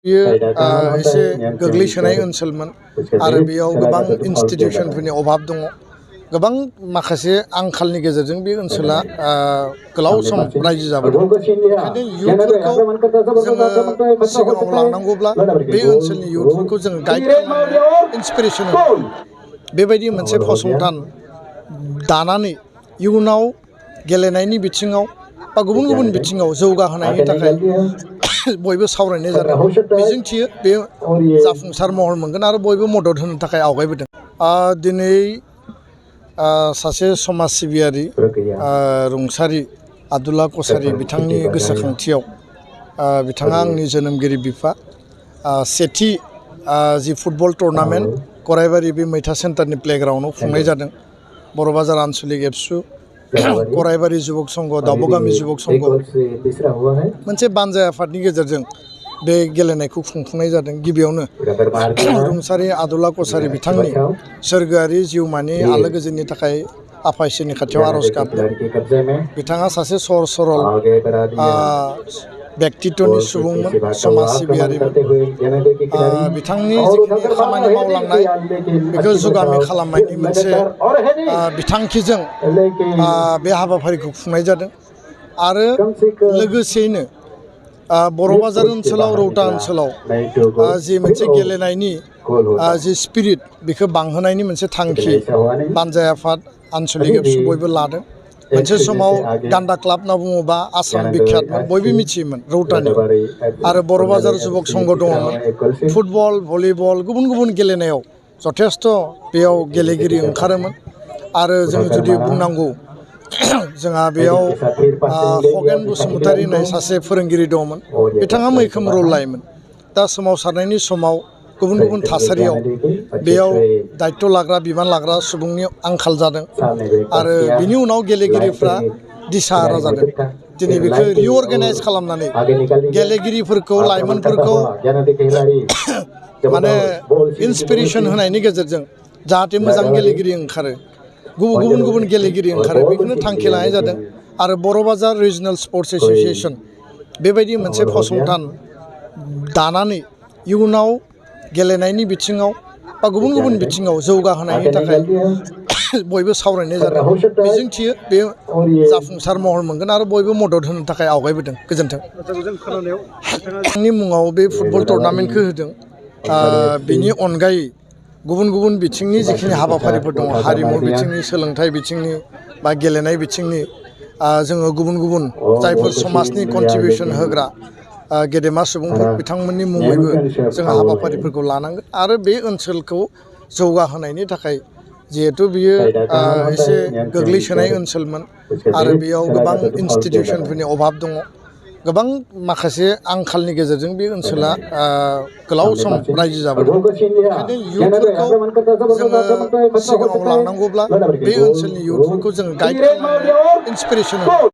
बियो एसे गोग्लैसोनाय ओनसोलमोन आरो बेयाव गोबां इनस्टिटिउसनफोरनि अभाब दङ। गोबां माखासे आंखालनि गेजेरजों बे ओनसोला गोलाव सम रायजो जाबोदों। बेखायनो इयुथफोरखौ जोङो सिगाङाव लांनांगौब्ला बे ओनसोलनि इयुथफोरखौ जों गाइड खालामनांगोन, इन्सपिरेसन होनांगोन। बेबायदि मोनसे फसंथान दानानै इयुनाव गेलेनायनि बिथिङाव बा गुबुन गुबुन बिथिङाव जौगाहोनायनि थाखाय बयबो सावरायनाय जादों। मिजिंथियो बे जाफुंसार महर मोनगोन आरो बयबो मदद होनो थाखाय आवगायबोदों। दिनै सासे समाज सिबियारि रुंसारि आब्दुल्ला कसारि बिथांनि गोसोखांथियाव बिथाङा आंनि जोनोमगिरि बिफा सेथि जि फुटबल टुर्नामेन्ट गरायबारि बे मैथा सेन्टारनि प्लेग्राउन्डआव खुंनाय जादों। बर' बाजार आनसलिक एबसु गरायबारि जुबक संघ दावबगामि जुबक संघ मोनसे बानजाय आफादनि गेजेरजों बे गेलेनायखौ खुंफुंनाय जादों। गिबियावनो रुंसारि आब्दुल्ला कसारि बिथांनि सोरगोआरि जिउमानि आलो गोजोननि थाखाय आफा इसोरनि खाथियाव आर'ज गाबदों। बिथाङा सासे सहज सरल व्यक्तित्वनि सुबुंमोन, समाज सिबियारिमोन। बिथांनि जिखिनि खामानि मावलांनाय बेखौ जुगामि खालामनायनि मोनसे बिथांखिजों बे हाबाफारिखौ खुंनाय जादों। आरो लोगोसेयैनो बर' बाजार ओनसोलाव रौता ओनसोलाव जि मोनसे गेलेनायनि जि स्पिरिट बेखौ बांहोनायनि मोनसे थांखि बानजाय आफाद आनसलिक एबसु बयबो लादों। मोनसे समाव गान्दा क्लाब होनना बुङोबा आसाम बिख्यातमोन, बयबो मिथियोमोन रौतानि। आरो बर' बाजार जुबक संघ दङमोन। फुटबल भलिबल गुबुन गुबुन गेलेनायाव जथेस्थ' बेयाव गेलेगिरि ओंखारोमोन। आरो जों जुदि बुंनांगौ जोंहा बेयाव खगेन बसुमतारी होननाय सासे फोरोंगिरि दंमोन। बिथाङा मैखोम रल लायोमोन। दा सोमावसारनायनि समाव गुबुन गुबुन थासारियाव बेयाव दायित्व लाग्रा बिबान लाग्रा सुबुंनि आंखाल जादों। आरो बिनि उनाव गेलेगिरिफ्रा दिसाहारा जादों। दिनै बेखौ रिअर्गेनाइज खालामनानै गेलेगिरिफोरखौ लाइमोनफोरखौ माने इन्सपिरेसन होनायनि गेजेरजों जाहाथे मोजां गेलेगिरि ओंखारो, गुबुन गुबुन गेलेगिरि ओंखारो, बेखौनो थांखि लानाय जादों। आरो बर' बाजार रिजनेल स्पर्ट्स एस'सियेसन बेबायदि मोनसे फसंथान दानानै इयुनाव गेलेनायनि बिथिङाव बा गुबुन गुबुन बिथिङाव जौगाहोनायनि थाखाय बयबो सावरायनाय जादों। मिजिंथियो बे जाफुंसार महर मोनगोन आरो बयबो मदद होनो थाखाय आवगायबोदों। गोजोन्थों। आंनि मुङाव बे फुटबल टुर्नामेन्टखौ होदों। बेनि अनगायै गुबुन गुबुन बिथिंनि जिखिनि हाबाफारिफोर दङ, हारिमु बिथिंनि, सोलोंथाइ बिथिंनि बा गेलेनाय बिथिंनि, जोङो गुबुन गुबुन जायफोर समाजनि कन्ट्रिबिउसन होग्रा गेदेमा सुबुंफोर बिथांमोननि मुङैबो जोङो हाबाफारिफोरखौ लानांगोन। आरो बे ओनसोलखौ जौगाहोनायनि थाखाय जिहेथु बियो एसे गोग्लैसोनाय ओनसोलमोन आरो बेयाव गोबां इनस्टिटिउसनफोरनि अभाब दङ। गोबां माखासे आंखालनि गेजेरजों बे ओनसोला गोलाव सम रायजो जाबोदों। बेखायनो इयुथफोरखौ जोङो सिगाङाव लांनांगौब्ला बे ओनसोलनि इयुथफोरखौ जों गाइड खालामनांगोन, इन्सपिरेसन होनांगोन।